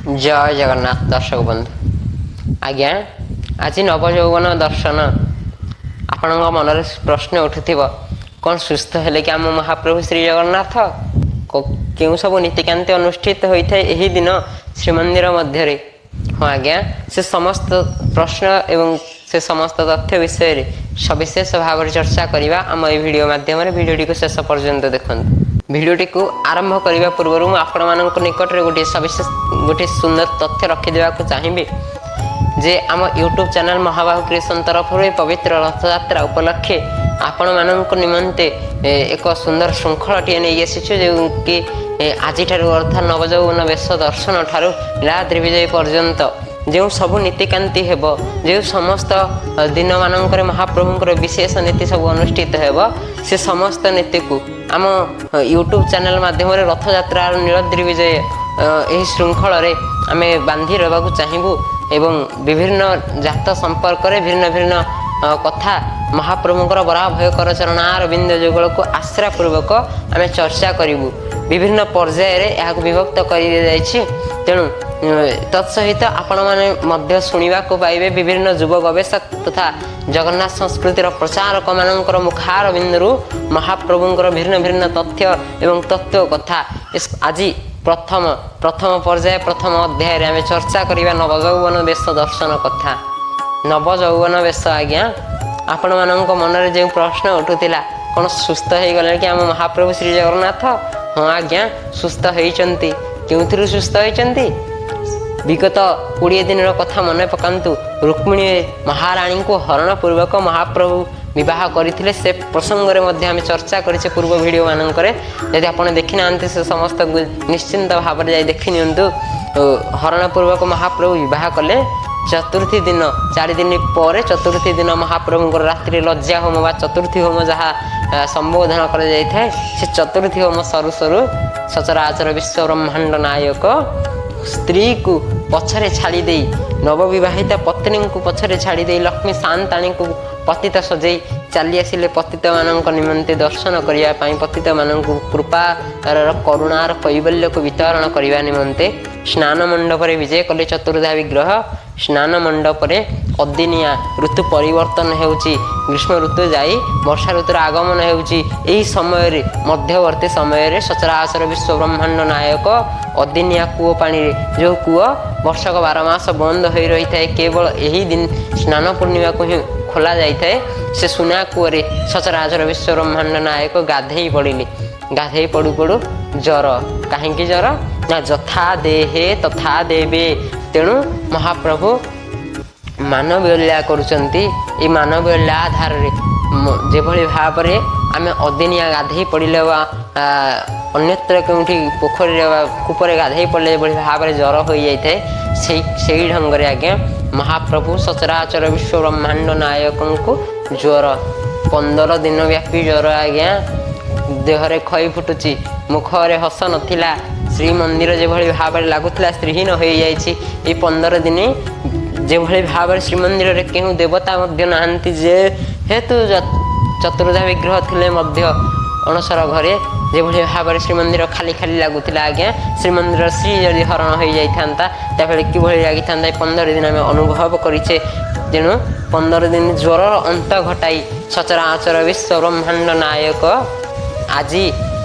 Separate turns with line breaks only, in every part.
ଜୟ ଜଗନ୍ନାଥ ଦର୍ଶକ ବନ୍ଧୁ। ଆଜ୍ଞା, ଆଜି ନବଯୌବନ ଦର୍ଶନ। ଆପଣଙ୍କ ମନରେ ପ୍ରଶ୍ନ ଉଠୁଥିବ, କ'ଣ ସୁସ୍ଥ ହେଲେ କି ଆମ ମହାପ୍ରଭୁ ଶ୍ରୀ ଜଗନ୍ନାଥ? କେଉଁ ସବୁ ନୀତିକାନ୍ତି ଅନୁଷ୍ଠିତ ହୋଇଥାଏ ଏହି ଦିନ ଶ୍ରୀମନ୍ଦିର ମଧ୍ୟରେ? ହଁ ଆଜ୍ଞା, ସେ ସମସ୍ତ ପ୍ରଶ୍ନ ଏବଂ ସେ ସମସ୍ତ ତଥ୍ୟ ବିଷୟରେ ସବିଶେଷ ଭାବରେ ଚର୍ଚ୍ଚା କରିବା ଆମ ଏହି ଭିଡ଼ିଓ ମାଧ୍ୟମରେ। ଭିଡ଼ିଓଟିକୁ ଶେଷ ପର୍ଯ୍ୟନ୍ତ ଦେଖନ୍ତୁ। ଭିଡ଼ିଓଟିକୁ ଆରମ୍ଭ କରିବା ପୂର୍ବରୁ ମୁଁ ଆପଣମାନଙ୍କ ନିକଟରେ ଗୋଟିଏ ସବିଶେଷ, ଗୋଟିଏ ସୁନ୍ଦର ତଥ୍ୟ ରଖିଦେବାକୁ ଚାହିଁବି ଯେ ଆମ ୟୁଟ୍ୟୁବ୍ ଚ୍ୟାନେଲ୍ ମହାବାହୁ କ୍ରିଏସନ୍ ତରଫରୁ ଏ ପବିତ୍ର ରଥଯାତ୍ରା ଉପଲକ୍ଷେ ଆପଣମାନଙ୍କ ନିମନ୍ତେ ଏକ ସୁନ୍ଦର ଶୃଙ୍ଖଳଟିଏ ନେଇ ଆସିଛୁ, ଯେଉଁକି ଆଜିଠାରୁ, ଅର୍ଥାତ୍ ନବଯୌବନ ବେଶ ଦର୍ଶନ ଠାରୁ ନୀଳାଦ୍ରି ବିଜୟ ପର୍ଯ୍ୟନ୍ତ ଯେଉଁ ସବୁ ନୀତିକାନ୍ତି ହେବ, ଯେଉଁ ସମସ୍ତ ଦିନମାନଙ୍କରେ ମହାପ୍ରଭୁଙ୍କର ବିଶେଷ ନୀତି ସବୁ ଅନୁଷ୍ଠିତ ହେବ, ସେ ସମସ୍ତ ନୀତିକୁ ଆମ ୟୁଟ୍ୟୁବ୍ ଚ୍ୟାନେଲ୍ ମାଧ୍ୟମରେ ରଥଯାତ୍ରାର ନୀଳାଦ୍ରି ବିଜୟ ଏହି ଶୃଙ୍ଖଳରେ ଆମେ ବାନ୍ଧି ରହିବାକୁ ଚାହିଁବୁ ଏବଂ ବିଭିନ୍ନ ଜାତ ସମ୍ପର୍କରେ ଭିନ୍ନ ଭିନ୍ନ କଥା ମହାପ୍ରଭୁଙ୍କର ବରାଭୟକର ଚରଣାରବିନ୍ଦ ଯୁଗଳକୁ ଆଶ୍ରା ପୂର୍ବକ ଆମେ ଚର୍ଚ୍ଚା କରିବୁ। ବିଭିନ୍ନ ପର୍ଯ୍ୟାୟରେ ଏହାକୁ ବିଭକ୍ତ କରିଦିଆଯାଇଛି। ତେଣୁ ତତ୍ସହିତ ଆପଣମାନେ ମଧ୍ୟ ଶୁଣିବାକୁ ପାଇବେ ବିଭିନ୍ନ ଯୁବ ଗବେଷକ ତଥା ଜଗନ୍ନାଥ ସଂସ୍କୃତିର ପ୍ରଚାରକମାନଙ୍କର ମୁଖାର ବିନ୍ଦୁରୁ ମହାପ୍ରଭୁଙ୍କର ଭିନ୍ନ ଭିନ୍ନ ତଥ୍ୟ ଏବଂ ତତ୍ତ୍ୱ କଥା। ଆଜି ପ୍ରଥମ ପ୍ରଥମ ପର୍ଯ୍ୟାୟ, ପ୍ରଥମ ଅଧ୍ୟାୟରେ ଆମେ ଚର୍ଚ୍ଚା କରିବା ନବଯୌବନ ବେଶ ଦର୍ଶନ କଥା। ନବଯୌବନ ବେଶ ଆଜ୍ଞା, ଆପଣମାନଙ୍କ ମନରେ ଯେଉଁ ପ୍ରଶ୍ନ ଉଠୁଥିଲା, କ'ଣ ସୁସ୍ଥ ହେଇଗଲେଣି କି ଆମ ମହାପ୍ରଭୁ ଶ୍ରୀ ଜଗନ୍ନାଥ? ହଁ ଆଜ୍ଞା, ସୁସ୍ଥ ହେଇଛନ୍ତି। କେଉଁଥିରୁ ସୁସ୍ଥ ହେଇଛନ୍ତି? ବିଗତ 20 ଦିନର କଥା ମନେ ପକାନ୍ତୁ। ରୁକ୍ମିଣୀ ମହାରାଣୀଙ୍କୁ ହରଣ ପୂର୍ବକ ମହାପ୍ରଭୁ ବିବାହ କରିଥିଲେ। ସେ ପ୍ରସଙ୍ଗରେ ମଧ୍ୟ ଆମେ ଚର୍ଚ୍ଚା କରିଛେ ପୂର୍ବ ଭିଡ଼ିଓ ମାନଙ୍କରେ। ଯଦି ଆପଣ ଦେଖିନାହାନ୍ତି, ସେ ସମସ୍ତଙ୍କୁ ନିଶ୍ଚିନ୍ତ ଭାବରେ ଯାଇ ଦେଖି ନିଅନ୍ତୁ। ହରଣ ପୂର୍ବକ ମହାପ୍ରଭୁ ବିବାହ କଲେ। ଚତୁର୍ଥୀ ଦିନ, 4 ଦିନ ପରେ ଚତୁର୍ଥୀ ଦିନ ମହାପ୍ରଭୁଙ୍କର ରାତ୍ରି ଲଜ୍ଜା ହୋମ ବା ଚତୁର୍ଥୀ ହୋମ ଯାହା ସମ୍ବୋଧନ କରାଯାଇଥାଏ, ସେ ଚତୁର୍ଥୀ ହୋମ ସରୁ ସରୁ ସଚରାଚର ବିଶ୍ୱ ବ୍ରହ୍ମାଣ୍ଡ ନାୟକ ସ୍ତ୍ରୀକୁ ପଛରେ ଛାଡ଼ି ଦେଇ, ନବବିବାହିତା ପତ୍ନୀଙ୍କୁ ପଛରେ ଛାଡ଼ି ଦେଇ, ଲକ୍ଷ୍ମୀ ସାନ୍ତାଣୀଙ୍କୁ ପତିତ ସଜେଇ ଚାଲି ଆସିଲେ ପତିତମାନଙ୍କ ନିମନ୍ତେ ଦର୍ଶନ କରିବା ପାଇଁ, ପତିତମାନଙ୍କୁ କୃପାର କରୁଣାର କୈବଲ୍ୟକୁ ବିତରଣ କରିବା ନିମନ୍ତେ। ସ୍ନାନ ମଣ୍ଡପରେ ବିଜେ କଲେ ଚତୁର୍ଦ୍ଧା ବିଗ୍ରହ। ସ୍ନାନ ମଣ୍ଡପରେ ଅଦିନିଆ ଋତୁ ପରିବର୍ତ୍ତନ ହେଉଛି, ଗ୍ରୀଷ୍ମ ଋତୁ ଯାଇ ବର୍ଷା ଋତୁର ଆଗମନ ହେଉଛି। ଏହି ସମୟରେ, ମଧ୍ୟବର୍ତ୍ତୀ ସମୟରେ ସଚରାଚର ବିଶ୍ୱ ବ୍ରହ୍ମାଣ୍ଡ ନାୟକ ଅଦିନିଆ କୂଅ ପାଣିରେ, ଯେଉଁ କୂଅ ବର୍ଷକ 12 ମାସ ବନ୍ଦ ହୋଇ ରହିଥାଏ, କେବଳ ଏହି ଦିନ ସ୍ନାନ ପୂର୍ଣ୍ଣିମାକୁ ହିଁ ଖୋଲା ଯାଇଥାଏ, ସେ ସୁନା କୂଅରେ ସଚରାଚର ବିଶ୍ୱ ବ୍ରହ୍ମାଣ୍ଡ ନାୟକ ଗାଧେଇ ପଡ଼ିଲେ। ଗାଧେଇ ପଡ଼ୁ ପଡ଼ୁ ଜ୍ୱର। କାହିଁକି ଜ୍ୱର ନା ଯଥା ଦେହେ ତଥା ଦେବେ। ତେଣୁ ମହାପ୍ରଭୁ ମାନବୀୟ ଲୀଳା କରୁଛନ୍ତି। ଏଇ ମାନବୀୟ ଲୀଳା ଆଧାରରେ ଯେଭଳି ଭାବରେ ଆମେ ଅଦିନିଆ ଗାଧେଇ ପଡ଼ିଲେ ବା ଅନ୍ୟତ୍ର କେଉଁଠି ପୋଖରୀରେ ବା କୂପରେ ଗାଧେଇ ପଡ଼ିଲେ ଯେଭଳି ଭାବରେ ଜ୍ୱର ହୋଇଯାଇଥାଏ, ସେଇ ସେଇ ଢଙ୍ଗରେ ଆଜ୍ଞା ମହାପ୍ରଭୁ ସଚରାଚର ବିଶ୍ୱ ବ୍ରହ୍ମାଣ୍ଡ ନାୟକଙ୍କୁ ଜ୍ୱର। 15 ଦିନ ବ୍ୟାପୀ ଜ୍ୱର ଆଜ୍ଞା। ଦେହରେ ଖଇ ଫୁଟୁଛି, ମୁଖରେ ହସ ନଥିଲା। ଶ୍ରୀମନ୍ଦିର ଯେଭଳି ଭାବରେ ଲାଗୁଥିଲା ଶ୍ରୀହୀନ ହୋଇଯାଇଛି ଏଇ 15 ଦିନ, ଯେଭଳି ଭାବରେ ଶ୍ରୀମନ୍ଦିରରେ କେଉଁ ଦେବତା ମଧ୍ୟ ନାହାନ୍ତି, ଯେହେତୁ ଚତୁର୍ଦ୍ଧା ବିଗ୍ରହ ଥିଲେ ମଧ୍ୟ ଅଣସର ଘରେ, ଯେଭଳି ଭାବରେ ଶ୍ରୀମନ୍ଦିର ଖାଲି ଖାଲି ଲାଗୁଥିଲା ଆଜ୍ଞା, ଶ୍ରୀମନ୍ଦିର ଶ୍ରୀ ଯଦି ହରଣ ହୋଇଯାଇଥାନ୍ତା ତାହେଲେ କିଭଳି ଲାଗିଥାନ୍ତା, ଏ 15 ଦିନ ଆମେ ଅନୁଭବ କରିଛେ। ତେଣୁ 15 ଦିନ ଜ୍ୱରର ଅନ୍ତ ଘଟାଇ ସଚରାଚର ବିଶ୍ୱ ବ୍ରହ୍ମାଣ୍ଡ ନାୟକ ଆଜି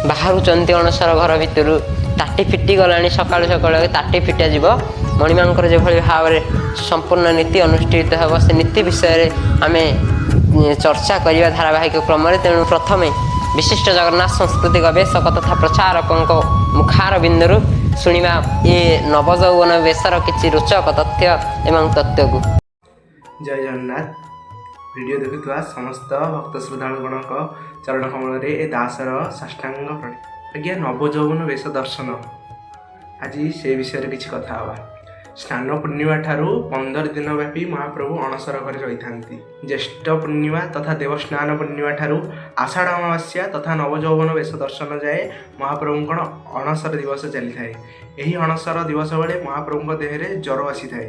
ବାହାରୁଛନ୍ତି ଅଣସର ଘର ଭିତରୁ। ତାଟି ଫିଟି ଗଲାଣି। ସକାଳୁ ସକାଳୁ ତାଟି ଫିଟାଯିବ। ମଣିମାଙ୍କର ଯେଭଳି ଭାବରେ ସମ୍ପୂର୍ଣ୍ଣ ନୀତି ଅନୁଷ୍ଠିତ ହେବ, ସେ ନୀତି ବିଷୟରେ ଆମେ ଚର୍ଚ୍ଚା କରିବା ଧାରାବାହିକ କ୍ରମରେ। ତେଣୁ ପ୍ରଥମେ ବିଶିଷ୍ଟ ଜଗନ୍ନାଥ ସଂସ୍କୃତି ଗବେଷକ ତଥା ପ୍ରଚାରକଙ୍କ ମୁଖାର ବିନ୍ଦୁରୁ ଶୁଣିବା ଏ ନବଯୌବନ ବେଶର କିଛି ରୋଚକ ତଥ୍ୟ ଏବଂ ତତ୍ତ୍ୱକୁ।
ଜୟ ଜଗନ୍ନାଥ। ଭିଡ଼ିଓ ଦେଖୁଥିବା ସମସ୍ତ ଭକ୍ତ ଶ୍ରଦ୍ଧାଳୁଗଣଙ୍କ ଚରଣ କମଳରେ ଏ ଦାସର ସାଷ୍ଟାଙ୍ଗ ପ୍ରଣାମ। ଆଜ୍ଞା, ନବଯୌବନ ବେଶ ଦର୍ଶନ, ଆଜି ସେ ବିଷୟରେ କିଛି କଥା ହେବା। ସ୍ନାନ ପୂର୍ଣ୍ଣିମା ଠାରୁ 15 ଦିନ ବ୍ୟାପୀ ମହାପ୍ରଭୁ ଅଣସର ଘରେ ରହିଥାନ୍ତି। ଜ୍ୟେଷ୍ଠ ପୂର୍ଣ୍ଣିମା ତଥା ଦେବସ୍ନାନ ପୂର୍ଣ୍ଣିମା ଠାରୁ ଆଷାଢ଼ ଅମାବାସ୍ୟା ତଥା ନବଯୌବନ ବେଶ ଦର୍ଶନ ଯାଏ ମହାପ୍ରଭୁଙ୍କର ଅଣସର ଦିବସ ଚାଲିଥାଏ। ଏହି ଅଣସର ଦିବସ ବେଳେ ମହାପ୍ରଭୁଙ୍କ ଦେହରେ ଜ୍ୱର ଆସିଥାଏ।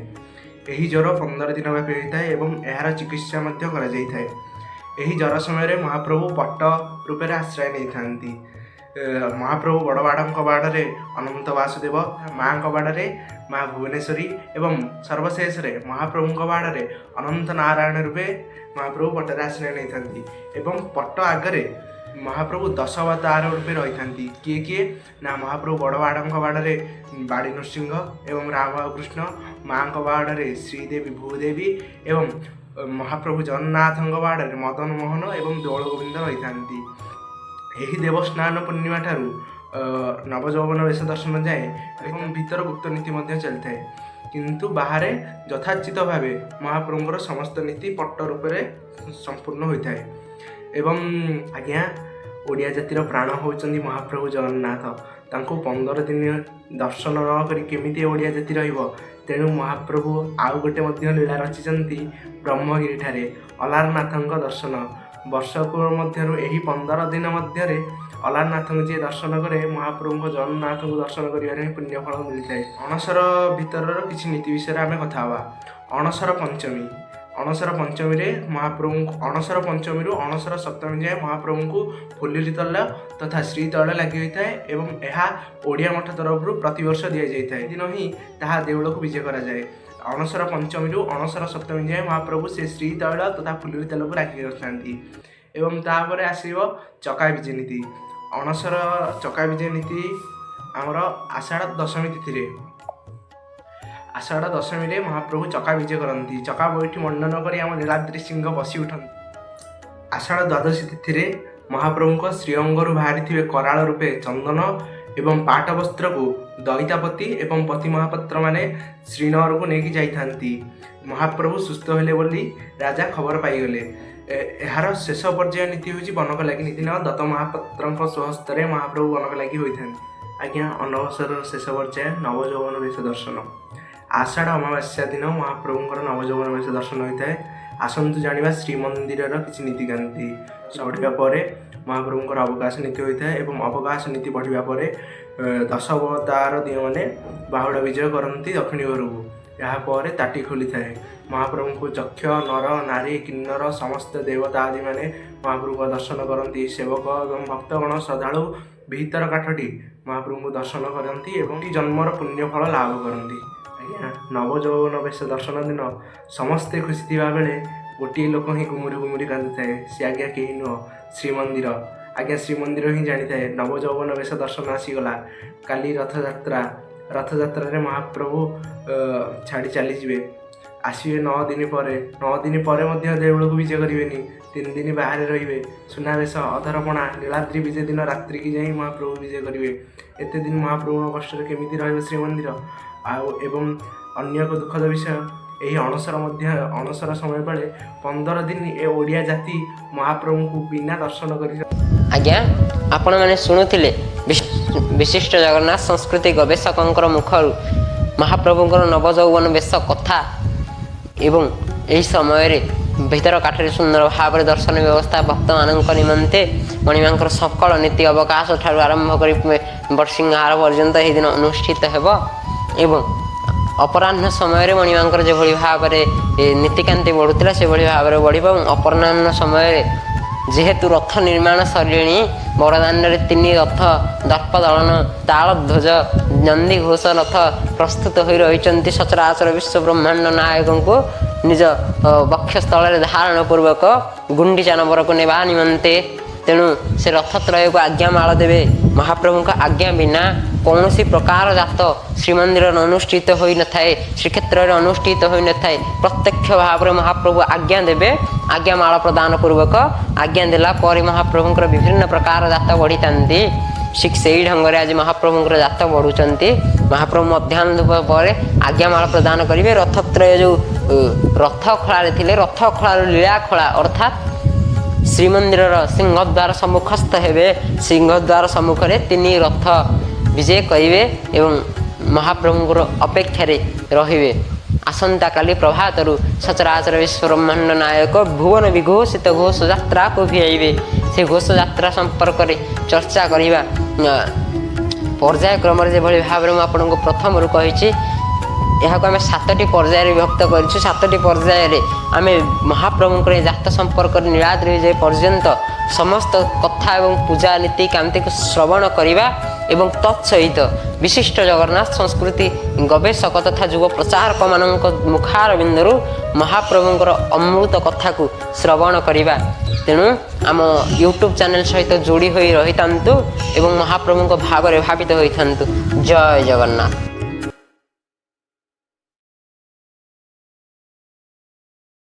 ଏହି ଜ୍ୱର 15 ଦିନ ବ୍ୟାପୀ ହୋଇଥାଏ ଏବଂ ଏହାର ଚିକିତ୍ସା ମଧ୍ୟ କରାଯାଇଥାଏ। ଏହି ଜ୍ୱର ସମୟରେ ମହାପ୍ରଭୁ ପଟ ରୂପରେ ଆଶ୍ରୟ ନେଇଥାନ୍ତି। ମହାପ୍ରଭୁ ବଡ଼ବାଡ଼ଙ୍କ ବାଡ଼ରେ ଅନନ୍ତ ବାସୁଦେବ, ମାଆଙ୍କ ବାଡ଼ରେ ମା ଭୁବନେଶ୍ୱରୀ ଏବଂ ସର୍ବଶେଷରେ ମହାପ୍ରଭୁଙ୍କ ବାଡ଼ରେ ଅନନ୍ତ ନାରାୟଣ ରୂପେ ମହାପ୍ରଭୁ ପଟରେ ଆଶ୍ରୟ ନେଇଥାନ୍ତି। ଏବଂ ପଟ ଆଗରେ ମହାପ୍ରଭୁ ଦଶାବତାର ରୂପେ ରହିଥାନ୍ତି। କିଏ କିଏ ନା ମହାପ୍ରଭୁ ବଡ଼ବାଡ଼ଙ୍କ ବାଡ଼ରେ ବାଡ଼ି ନୃସିଂହ ଏବଂ ରାମ କୃଷ୍ଣ, ମାଆଙ୍କ ବାଡ଼ରେ ଶ୍ରୀଦେବୀ ଭୂଦେବୀ ଏବଂ ମହାପ୍ରଭୁ ଜଗନ୍ନାଥଙ୍କ ବାଡ଼ରେ ମଦନ ମୋହନ ଏବଂ ଦୋଳ ଗୋବିନ୍ଦ ରହିଥାନ୍ତି। ଏହି ଦେବସ୍ନାନ ପୂର୍ଣ୍ଣିମା ଠାରୁ ନବଯୌବନ ବେଶ ଦର୍ଶନ ଯାଏ ଏବଂ ଭିତର ଗୁପ୍ତ ନୀତି ମଧ୍ୟ ଚାଲିଥାଏ, କିନ୍ତୁ ବାହାରେ ଯଥାଚିତ ଭାବେ ମହାପ୍ରଭୁଙ୍କର ସମସ୍ତ ନୀତି ପଟ୍ଟ ରୂପରେ ସମ୍ପୂର୍ଣ୍ଣ ହୋଇଥାଏ। ଏବଂ ଆଜ୍ଞା, ଓଡ଼ିଆ ଜାତିର ପ୍ରାଣ ହେଉଛନ୍ତି ମହାପ୍ରଭୁ ଜଗନ୍ନାଥ। ତାଙ୍କୁ 15 ଦିନ ଦର୍ଶନ ନ କରି କେମିତି ଓଡ଼ିଆ ଜାତି ରହିବ? ତେଣୁ ମହାପ୍ରଭୁ ଆଉ ଗୋଟେ ମଧ୍ୟ ଲୀଳା ରଚିଛନ୍ତି ବ୍ରହ୍ମଗିରିଠାରେ ଅଲାରନାଥଙ୍କ ଦର୍ଶନ। ବର୍ଷକ ମଧ୍ୟରୁ ଏହି 15 ଦିନ ମଧ୍ୟରେ ଅଲାରନାଥଙ୍କୁ ଯିଏ ଦର୍ଶନ କରେ, ମହାପ୍ରଭୁଙ୍କ ଜଗନ୍ନାଥଙ୍କୁ ଦର୍ଶନ କରିବାରେ ହିଁ ପୁଣ୍ୟଫଳ ମିଳିଥାଏ। ଅଣସର ଭିତରର କିଛି ନୀତି ବିଷୟରେ ଆମେ କଥା ହେବା। ଅଣସର ପଞ୍ଚମୀ, ଅଣସର ପଞ୍ଚମୀରେ ମହାପ୍ରଭୁଙ୍କୁ, ଅଣସର ପଞ୍ଚମୀରୁ ଅଣସର ସପ୍ତମୀ ଯାଏଁ ମହାପ୍ରଭୁଙ୍କୁ ଫୁଲିରି ତୈଳ ତଥା ଶ୍ରୀ ତୈଳ ଲାଗି ହୋଇଥାଏ ଏବଂ ଏହା ଓଡ଼ିଆ ମଠ ତରଫରୁ ପ୍ରତିବର୍ଷ ଦିଆଯାଇଥାଏ। ଦିନ ହିଁ ତାହା ଦେଉଳକୁ ବିଜେ କରାଯାଏ। ଅଣସର ପଞ୍ଚମୀରୁ ଅଣସର ସପ୍ତମୀ ଯାଏଁ ମହାପ୍ରଭୁ ସେ ଶ୍ରୀ ତୈଳ ତଥା ଫୁଲିରି ତେଲକୁ ଲାଗି ରଖିଥାନ୍ତି। ଏବଂ ତାପରେ ଆସିବ ଚକା ବିଜେ ନୀତି। ଅଣସର ଚକା ବିଜେ ନୀତି ଆମର ଆଷାଢ଼ ଦଶମୀ ତିଥିରେ, ଆଷାଢ଼ ଦଶମୀରେ ମହାପ୍ରଭୁ ଚକା ବିଜେ କରନ୍ତି। ଚକା ବୈଠି ମଣ୍ଡନ କରି ଆମ ନୀଳାଦ୍ରି ସିଂହ ବସି ଉଠନ୍ତି। ଆଷାଢ଼ ଦ୍ୱାଦଶୀ ତିଥିରେ ମହାପ୍ରଭୁଙ୍କ ଶ୍ରୀଅଙ୍ଗରୁ ବାହାରିଥିବେ କରାଳ ରୂପେ ଚନ୍ଦନ ଏବଂ ପାଟ ବସ୍ତ୍ରକୁ ଦଇତାପତି ଏବଂ ପତି ମହାପାତ୍ରମାନେ ଶ୍ରୀନଅରକୁ ନେଇକି ଯାଇଥାନ୍ତି। ମହାପ୍ରଭୁ ସୁସ୍ଥ ହେଲେ ବୋଲି ରାଜା ଖବର ପାଇଗଲେ। ଏହାର ଶେଷ ପର୍ଯ୍ୟାୟ ନୀତି ହେଉଛି ବନକ ଲାଗି ନୀତି। ଦିନ ଦତ୍ତ ମହାପାତ୍ରଙ୍କ ସ୍ୱହସ୍ତରେ ମହାପ୍ରଭୁ ବନକ ଲାଗି ହୋଇଥାନ୍ତି। ଆଜ୍ଞା, ଅନବସରର ଶେଷ ପର୍ଯ୍ୟାୟ ନବଯୌବନ ବେଶ ଦର୍ଶନ। ଆଷାଢ଼ ଅମାବାସ୍ୟା ଦିନ ମହାପ୍ରଭୁଙ୍କର ନବଯୌବନ ବେଶ ଦର୍ଶନ ହୋଇଥାଏ। ଆସନ୍ତୁ ଜାଣିବା ଶ୍ରୀମନ୍ଦିରର କିଛି ନୀତିକାନ୍ତି। ବଢ଼ିବା ପରେ ମହାପ୍ରଭୁଙ୍କର ଅବକାଶ ନୀତି ହୋଇଥାଏ ଏବଂ ଅବକାଶ ନୀତି ବଢ଼ିବା ପରେ ଦଶାବତାର ଦିଅଁମାନେ ବାହୁଡ଼ା ବିଜୟ କରନ୍ତି ଦକ୍ଷିଣୀ ଘରକୁ। ଏହାପରେ ତାଟି ଖୋଲିଥାଏ। ମହାପ୍ରଭୁଙ୍କୁ ଯକ୍ଷ, ନର, ନାରୀ, କିନ୍ନର, ସମସ୍ତ ଦେବତା ଆଦିମାନେ ମହାପ୍ରଭୁଙ୍କ ଦର୍ଶନ କରନ୍ତି। ସେବକ ଏବଂ ଭକ୍ତଗଣ, ଶ୍ରଦ୍ଧାଳୁ ଭିତର କାଠଟି ମହାପ୍ରଭୁଙ୍କୁ ଦର୍ଶନ କରନ୍ତି ଏବଂ ଜନ୍ମର ପୁଣ୍ୟଫଳ ଲାଭ କରନ୍ତି। ଆଜ୍ଞା, ନବଯୌବନ ବେଶ ଦର୍ଶନ ଦିନ ସମସ୍ତେ ଖୁସି ଥିବା ବେଳେ ଗୋଟିଏ ଲୋକ ହିଁ ଗୁମୁରି ଗୁମୁରି କାନ୍ଦୁଥାଏ। ସେ ଆଜ୍ଞା କେହି ନୁହଁ, ଶ୍ରୀମନ୍ଦିର। ଆଜ୍ଞା, ଶ୍ରୀମନ୍ଦିର ହିଁ ଜାଣିଥାଏ ନବଯୌବନ ବେଶ ଦର୍ଶନ ଆସିଗଲା। କାଲି ରଥଯାତ୍ରା। ରଥଯାତ୍ରାରେ ମହାପ୍ରଭୁ ଛାଡ଼ି ଚାଲିଯିବେ। ଆସିବେ 9 ଦିନ ପରେ। 9 ଦିନ ପରେ ମଧ୍ୟ ଦେଉଳକୁ ବିଜେ କରିବେନି, 3 ଦିନ ବାହାରେ ରହିବେ। ସୁନାବେଶ, ଅଧରପଣା, ନୀଳାଦ୍ରି ବିଜେ ଦିନ ରାତ୍ରିକି ଯାଇ ମହାପ୍ରଭୁ ବିଜେ କରିବେ। ଏତେ ଦିନ ମହାପ୍ରଭୁଙ୍କ କଷ୍ଟରେ କେମିତି ରହିବ ଶ୍ରୀମନ୍ଦିର? ଆଉ ଏବଂ ଅନ୍ୟ ଏକ ଦୁଃଖଦ ବିଷୟ, ଏହି ଅଣସର ମଧ୍ୟ ଅଣସର ସମୟ ବେଳେ 15 ଦିନ ଏ ଓଡ଼ିଆ ଜାତି ମହାପ୍ରଭୁଙ୍କୁ ବିନା ଦର୍ଶନ କରି।
ଆଜ୍ଞା, ଆପଣମାନେ ଶୁଣୁଥିଲେ ବିଶିଷ୍ଟ ଜଗନ୍ନାଥ ସଂସ୍କୃତି ଗବେଷକଙ୍କର ମୁଖରୁ ମହାପ୍ରଭୁଙ୍କର ନବଯୌବନ ବେଶ କଥା ଏବଂ ଏହି ସମୟରେ ଭିତର କାଠରେ ସୁନ୍ଦର ଭାବରେ ଦର୍ଶନ ବ୍ୟବସ୍ଥା ଭକ୍ତମାନଙ୍କ ନିମନ୍ତେ, ମଣିମାଙ୍କର ସକଳ ନୀତି ଅବକାଶ ଠାରୁ ଆରମ୍ଭ କରି ବଟସିଂହାର ପର୍ଯ୍ୟନ୍ତ ଏହି ଦିନ ଅନୁଷ୍ଠିତ ହେବ ଏବଂ ଅପରାହ୍ନ ସମୟରେ ମଣିମାଙ୍କର ଯେଭଳି ଭାବରେ ନୀତିକାନ୍ତି ବଢ଼ୁଥିଲା, ସେଭଳି ଭାବରେ ବଢ଼ିବ। ଏବଂ ଅପରାହ୍ନ ସମୟରେ ଯେହେତୁ ରଥ ନିର୍ମାଣ ସରିଲେଣି, ବଡ଼ଦାଣ୍ଡରେ ତିନି ରଥ ଦର୍ପଦଳନ, ତାଳଧ୍ୱଜ, ନନ୍ଦିଘୋଷ ରଥ ପ୍ରସ୍ତୁତ ହୋଇ ରହିଛନ୍ତି। ସଚରାଚର ବିଶ୍ୱ ବ୍ରହ୍ମାଣ୍ଡ ନାୟକଙ୍କୁ ନିଜ ବକ୍ଷସ୍ଥଳରେ ଧାରଣ ପୂର୍ବକ ଗୁଣ୍ଡିଚା ନବରକୁ ନେବା ନିମନ୍ତେ। ତେଣୁ ସେ ରଥତ୍ରୟକୁ ଆଜ୍ଞାମାଳ ଦେବେ। ମହାପ୍ରଭୁଙ୍କ ଆଜ୍ଞା ବିନା କୌଣସି ପ୍ରକାର ଜାତ ଶ୍ରୀମନ୍ଦିରରେ ଅନୁଷ୍ଠିତ ହୋଇନଥାଏ, ଶ୍ରୀକ୍ଷେତ୍ରରେ ଅନୁଷ୍ଠିତ ହୋଇନଥାଏ। ପ୍ରତ୍ୟକ୍ଷ ଭାବରେ ମହାପ୍ରଭୁ ଆଜ୍ଞା ଦେବେ। ଆଜ୍ଞାମାଳ ପ୍ରଦାନ ପୂର୍ବକ ଆଜ୍ଞା ଦେଲା ପରେ ମହାପ୍ରଭୁଙ୍କର ବିଭିନ୍ନ ପ୍ରକାର ଜାତ ବଢ଼ିଥାନ୍ତି। ଠିକ୍ ସେଇ ଢଙ୍ଗରେ ଆଜି ମହାପ୍ରଭୁଙ୍କର ଜାତ ବଢ଼ୁଛନ୍ତି। ମହାପ୍ରଭୁ ମଧ୍ୟାହ୍ନ ଧୂପ ପରେ ଆଜ୍ଞାମାଳ ପ୍ରଦାନ କରିବେ। ରଥତ୍ରୟ ଯେଉଁ ରଥ ଖଳାରେ ଥିଲେ, ରଥ ଖଳାରୁ ଲୀଳା ଖଳା ଅର୍ଥାତ୍ ଶ୍ରୀମନ୍ଦିରର ସିଂହଦ୍ୱାର ସମ୍ମୁଖସ୍ଥ ହେବେ। ସିଂହଦ୍ୱାର ସମ୍ମୁଖରେ ତିନି ରଥ ବିଜେ କରିବେ ଏବଂ ମହାପ୍ରଭୁଙ୍କର ଅପେକ୍ଷାରେ ରହିବେ। ଆସନ୍ତାକାଲି ପ୍ରଭାତରୁ ସଚରାଚର ବିଶ୍ୱ ବ୍ରହ୍ମାଣ୍ଡ ନାୟକ ଭୁବନ ବିଘୋଷିତ ଘୋଷ ଯାତ୍ରାକୁ ଭିଆଇବେ। ସେ ଘୋଷ ଯାତ୍ରା ସମ୍ପର୍କରେ ଚର୍ଚ୍ଚା କରିବା ପର୍ଯ୍ୟାୟକ୍ରମରେ ଯେଭଳି ଭାବରେ ମୁଁ ଆପଣଙ୍କୁ ପ୍ରଥମରୁ କହିଛି। ଏହାକୁ ଆମେ 7ଟି ପର୍ଯ୍ୟାୟରେ ବିଭକ୍ତ କରିଛୁ। 7ଟି ପର୍ଯ୍ୟାୟରେ ଆମେ ମହାପ୍ରଭୁଙ୍କର ଏ ଜାତ ସମ୍ପର୍କରେ ନୀଳାଦ୍ରି ବିଜୟ ପର୍ଯ୍ୟନ୍ତ ସମସ୍ତ କଥା ଏବଂ ପୂଜା ନୀତି କାନ୍ତିକୁ ଶ୍ରବଣ କରିବା ଏବଂ ତତ୍ ସହିତ ବିଶିଷ୍ଟ ଜଗନ୍ନାଥ ସଂସ୍କୃତି ଗବେଷକ ତଥା ଯୁବ ପ୍ରଚାରକମାନଙ୍କ ମୁଖାରବିନ୍ଦରୁ ମହାପ୍ରଭୁଙ୍କର ଅମୃତ କଥାକୁ ଶ୍ରବଣ କରିବା। ତେଣୁ ଆମ ୟୁଟ୍ୟୁବ୍ ଚ୍ୟାନେଲ୍ ସହିତ ଯୋଡ଼ି ହୋଇ ରହିଥାନ୍ତୁ ଏବଂ ମହାପ୍ରଭୁଙ୍କ ଭାବରେ ଭାବିତ ହୋଇଥାନ୍ତୁ। ଜୟ ଜଗନ୍ନାଥ।